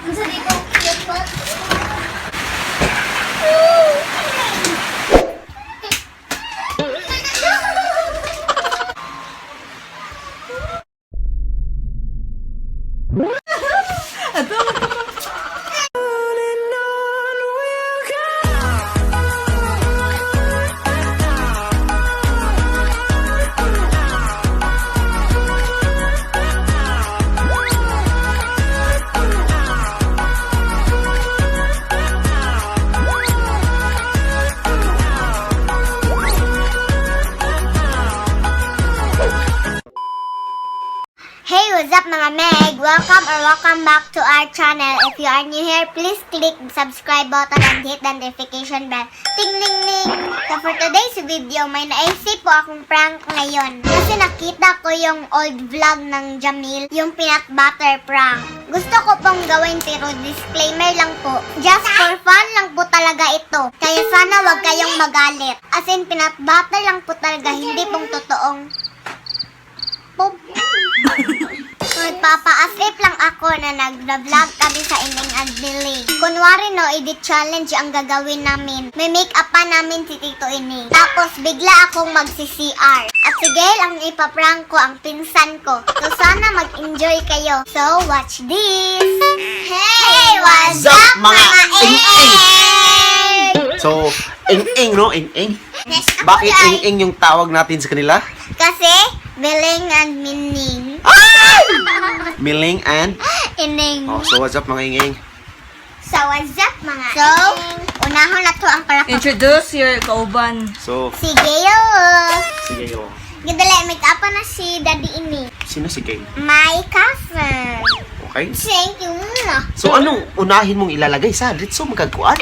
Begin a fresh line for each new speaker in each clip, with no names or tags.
Unsa di ko cute pa? Hey, what's up, mga Meg? Welcome or welcome back to our channel. If you are new here, please click the subscribe button and hit the notification bell. Ting ning ning! So for today's video, may naisip po akong prank ngayon. Kasi nakita ko yung old vlog ng Jamil, yung peanut butter prank. Gusto ko pong gawin pero disclaimer lang po. Just for fun lang po talaga ito. Kaya sana wag kayong magalit. As in, peanut butter lang po talaga, hindi pong totoong pop. Nagpapa-asip lang ako na nag-vlog kami sa Ining and Billy. Kunwari no, edit challenge ang gagawin namin. May make-up pa namin si Tito Ining. Tapos bigla akong magsi-CR. At si Gail ang ipaprank ko, ang pinsan ko. So sana mag-enjoy kayo. So watch this! Hey! What's
What's
up,
up,
mga
mga
ing-ing?
So, ing-ing, no? Ing-ing.
Yes, ako
Bakit
ay-
ing-ing yung tawag natin sa kanila?
Kasi, Biling and Mining.
Miling and...
Ining.
Oh, so what's up, mga ing-ing?
So, what's up, mga So, unahon na to ang para
Introduce your kauban.
So,
Si Gail.
sige yo.
Gidala, make up na si Daddy Ini.
Sino si Gail?
My cousin.
Okay?
Thank you.
So, anong unahin mong ilalagay sa Ritso magkagkuan?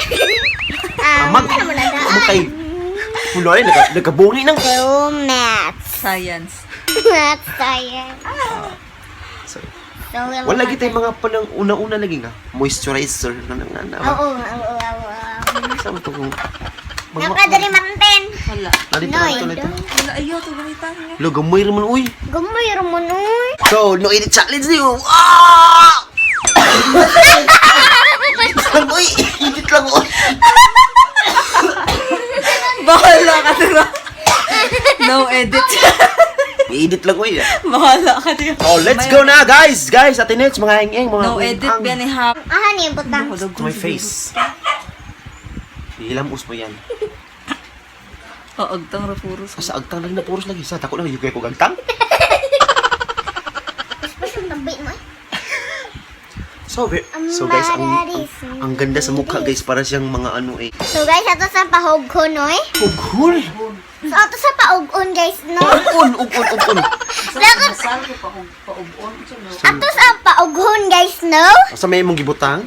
Amag.
Ano mo na
Ano kay... Wala eh, nagkabungi ng...
So, maths.
Science.
Math science.
So,
So,
wala kita yung mga palang una-una lagi nga. Moisturizer. Ano nga na.
Oo.
Saan mo ito kung...
Nakadali manten.
Wala.
Nalito,
Noy.
nalito, nalito.
Wala, ayaw, ito gamitan niya.
Lo, gamoy rin mo, uy.
Gumoy mo nun.
So, no edit challenge niyo. Ah! Uy, edit lang uy.
Bahala ka diba? No edit.
Edit lang uy.
Bahala ka diba?
Oh, let's go na, guys. Guys, Ate Nets, mga eng-eng, mga
No edit,
ang-
yan hap.
Aha, niyo yung butang.
To my face. Hilamos mo yan.
Oo, agtang rapuros.
Sa agtang lang na puros lagi. Sa tako lang yung ko agtang.
Mas yung tabi mo eh.
So, so guys, ang ganda sa mukha, guys, para siyang mga ano eh.
So guys, ato sa pahughon, oy.
Ughol.
So ato sa paugon, guys, no?
Ugon, ugon, ugon.
Dapat ato sa paughon, guys, no?
Sa may imong gibutang?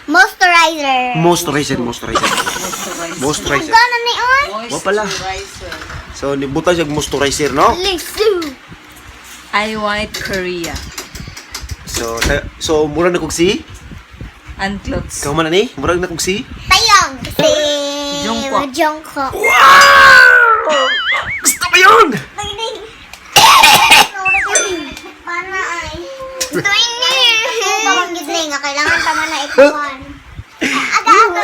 Moisturizer.
Moisturizer, moisturizer. Moisturizer.
Gana ni oy.
Wa pala. So, nibutan siya moisturizer, no?
Lisu.
I white Korea.
So, so mura na kog si?
Unclothes.
Ikaw man ani? Mura na kog si?
Tayong. Si
Jungkook.
Jungkook.
Wow! Gusto ko yun!
Pana ay. Ito ini. Parang gidlay nga kailangan pa man na ikuan. Aga aga.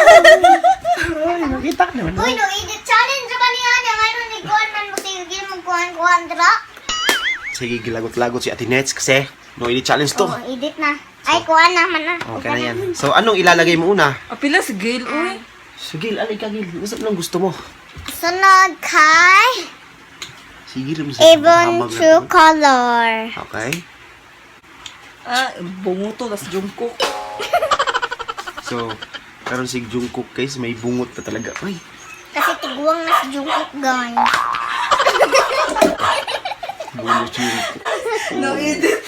Ay, nakita ka naman.
Uy, no edit challenge ba niya niya ngano ni kuan man mo sige mo kuan kuan dra.
Sige, gilagot-lagot si Ate Nets kasi no edit challenge to.
Oh, edit na. Ay, kuan na man na.
Okay na yan. So, anong ilalagay mo una?
Apila si Gail, uy.
Sige, alay ka, Gil. Gusto lang gusto mo.
Sunod kay
Sige, rin mo sa
Avon
habag na
True
to.
Color.
Okay.
Ah, bunguto, tas Jungkook.
So, karon si Jungkook guys, may bungot na talaga. Ay,
Kasi tiguang na si Jungkook, guys.
bungot si Jungkook.
No edit.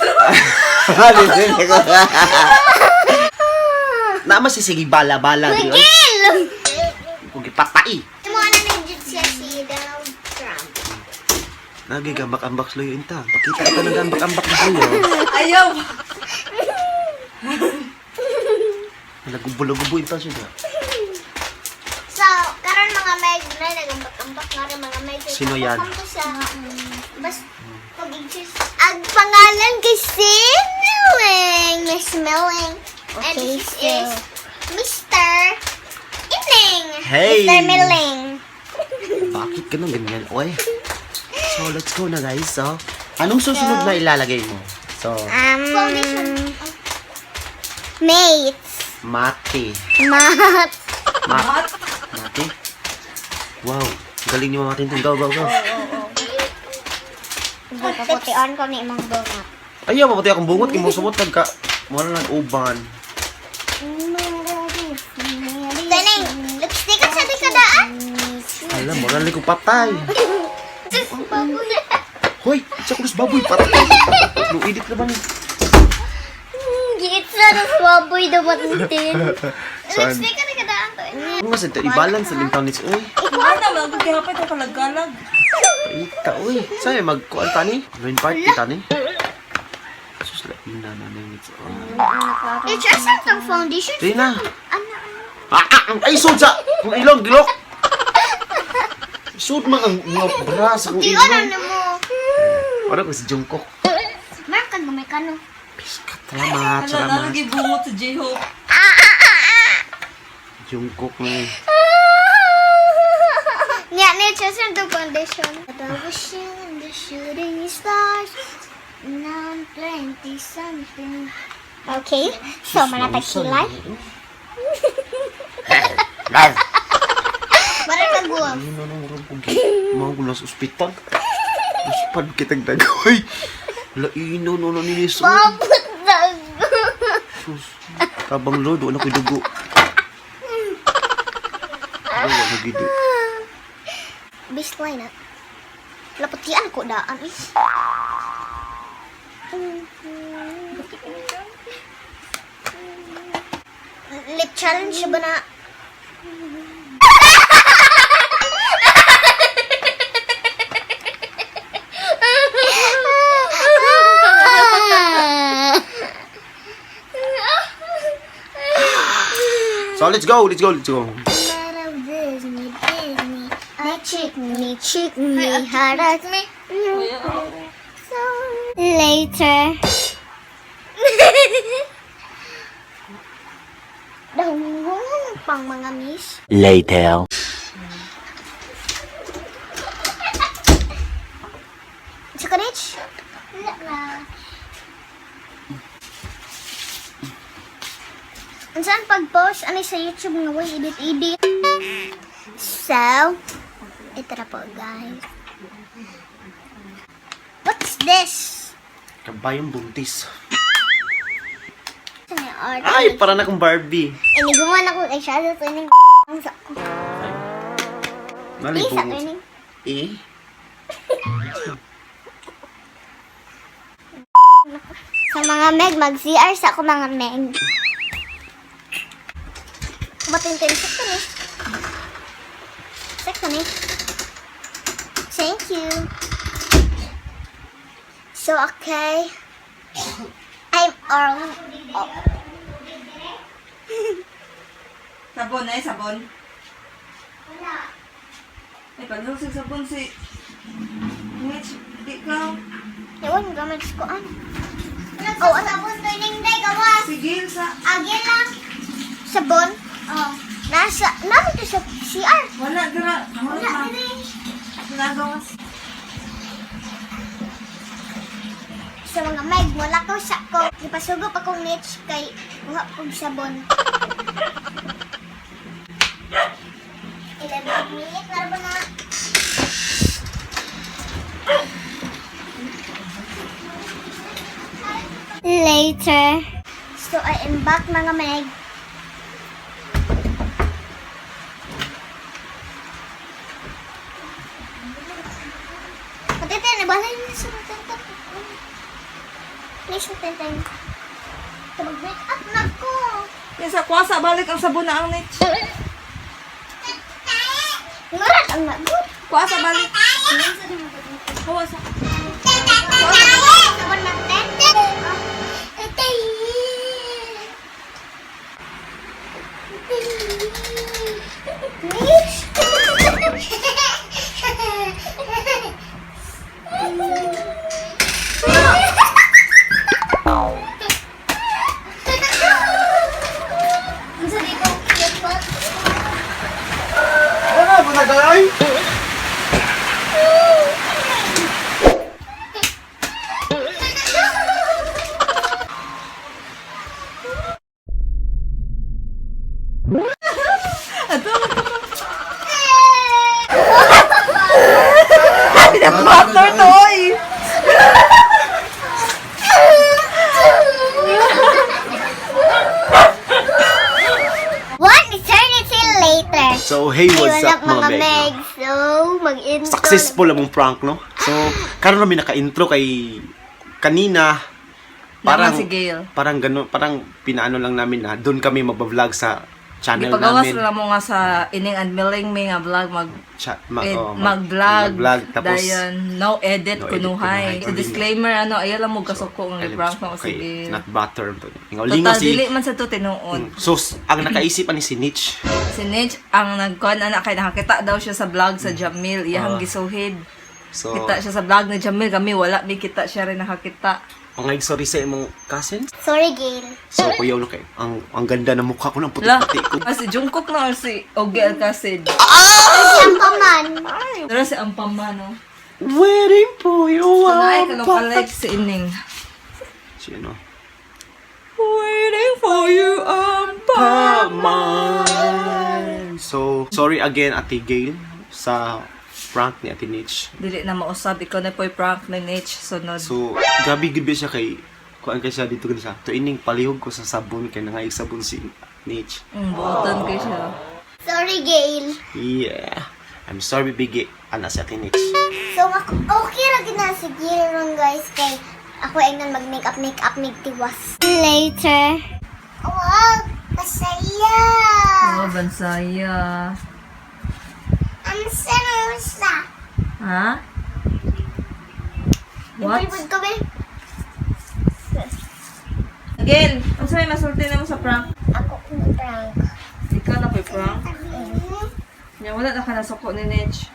Nama si sige bala-bala di ay.
Gil!
Kung ipatay.
Mo na nag siya si Donald Trump.
Nagigambak-ambak sloyo inta. Pakita ka nagambak-ambak na sloyo.
Ayaw.
Lagubo-lagubo ito siya.
So, karon mga meg, na nagambak-ambak nga rin mga meg.
Sino yan?
Kapag ko sa, bas, pag ang pangalan kay si Milling. Miss Milling. And
Okay,
this
so-
is Mr. Ining.
Hey!
Mr. Milling.
Bakit ka nang ganyan, oy? So, let's go na guys. So, anong susunod na ilalagay mo? So,
Foundation. Mates.
mate.
Mat.
Mat. Mate? Wow. Galing ni Mama Tintin. Go, go, go.
Pagputian ko ni imong bunga.
Ayaw, mapatay akong bungot. Kaya mo sumot kag ka. Wala nang uban.
Taning, lipstick at sa di kadaan.
Alam, moral ko patay.
Sus, baboy.
Hoy, sa kulos baboy, patay. No, edit na ba ni?
Giit sa nas baboy dumating.
Saan?
Lipstick ka di kadaan to.
Ano nga sa i-balance sa limtang nits, uy.
Ano man ako gihapit ang kalagkalag.
Ita, uy. Saan may magkuan tani? Main party tani? Sus, lain na na nits. Oh.
It's just tong foundation.
Rina.
Ano, ano?
Ah, ah, ay, sud sa! Kung ilong, gilok! Sud man ang mga bra sa kong
Di ano
ilong.
na mo.
Parang ko si Jungkook.
Meron kang gumikano.
Piskat, salamat,
Hala,
salamat.
nalagi bungot sa J-Hope.
Jungkook na eh.
Nya, ni just tong foundation. The wishing and the shooting stars. Now I'm 20 something. Okay, so manatag kilay. Para kag wolf.
Ano na nang urang kong mga gulas ospital. Uspad kitang dagoy. Laino no no ninis.
Babot dag.
Sus. Tabang lodo wala ko'y dugo. Wala na gid.
Baseline na. Laputian ko daan eh. Lip challenge ba na?
So let's go, let's go, let's go.
Disney, Disney, me chick me, chick me, harat me. Later. Dahungungan pang mga miss.
Later.
Sa kanich? Wala na. Ang saan pag-post, ano sa YouTube nga way edit-edit. So, ito na po guys. What's this?
Kabayong buntis.
Ano yung art?
Ay, para na akong Barbie.
Ini gumawa na kong eyeshadow to ining ang sa ko.
Nali
Isa to
bungot.
ining.
Eh?
Sa mga meg, mag-CR sa ako mga meg. Batintin, sakto ni. Sakto ni. Thank you. So, okay. I'm all... Oh.
Sabon ay, sabon. Ay, palihog sa sabon si... Mitch, di ka.
Ewan, gamit ko ano. Oh, ano? Sabon to ining day, gawas.
Si Gil sa...
Agil lang. Sabon? Oh. Nasa, namin to sa CR.
Wala, dira.
Wala,
Wala.
dili.
Nagawas.
Sa mga meg, wala ko sa ko. Ipasugo pa kong niche kay buha kong sabon. 11 minutes, meron ba na? Later. So, I am back mga meg. Patete, nabasa niyo sa patete. Please, patete. Mag-make up na ko.
Yan sa kwasa, balik ang sabon na ang Mitch.
Ngurat ang nagot.
Kwasa, balik. Kwasa.
Sabon ng tete. Mitch! Ang sabi ko, cute pa.
Wala ba nagay?
Pinabuhator to, oy!
One eternity later.
So, hey, what's
Hey,
up, mga Meg?
Meg? So, mag-intro.
Successful among prank, no? So, karon namin naka-intro kay kanina. Parang
Naman si Gail.
Parang gano, parang pinaano lang namin na doon kami magba-vlog sa channel
Gipagawas
namin.
na lang mo nga sa ining and milling me nga vlog mag
Oh,
mag-vlog.
Mag-vlog tapos
dayon no edit
no edit
kunuhay.
kunuhay.
So disclaimer ano, ayaw lang mo kasuko ang
Ayun,
prank mo si
okay,
Gail.
not butter to. Lingaw
Total
si
dili man sa to tinuod.
So, ang nakaisip ani si Nietzsche.
Si Nitch ang nagkuan anak kay nakakita daw siya sa vlog sa Jamil, iyang
Ah.
gisuhid.
So,
Kita siya sa vlog ni Jamil, kami wala mi kita siya rin nakakita.
ang sorry sa imong cousin.
Sorry, Gail.
So, kuya, ulo kay ang ganda ng mukha ko ng
La,
puti-puti ko.
ah, si Jungkook na or si Ogie Alcacid.
Ang paman.
Pero si Ampamano.
Waiting for you.
So, naay
I'm
kalok-alike si Ining.
Si ano?
Waiting for you, Ampamano.
Paman. So, sorry again, Ate Gail, sa prank ni Ate Nitch.
Dili na mausab, ikaw na po'y prank ni Nitch. Sunod.
So, grabe gid ba siya kay kuan kay siya dito gid siya. To ining palihog ko sa sabon kay nangayig sabon si Nitch.
Buotan kay siya.
Sorry, Gail.
Yeah. I'm sorry, Biggie. Ana si Ate Nitch.
So, ako, okay ra gid na si Gail ron, guys. Kay ako ay nang mag-makeup, makeup, magtiwas. Later. Wow, masaya.
Oh, bansaya.
Ang sarap.
Ha? What?
What? Ko, be.
Again, ang may masulti na mo sa prank?
Ako kung prank.
Ikaw na po'y prank? Nya, wala na ka nasuko ni Nitch.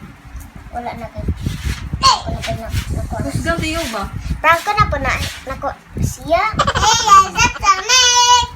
Wala na kay. Wala pa na. Nako.
Kusgang tiyo ba?
Prank ko na po na. Nako. Siya. Hey, that's a make.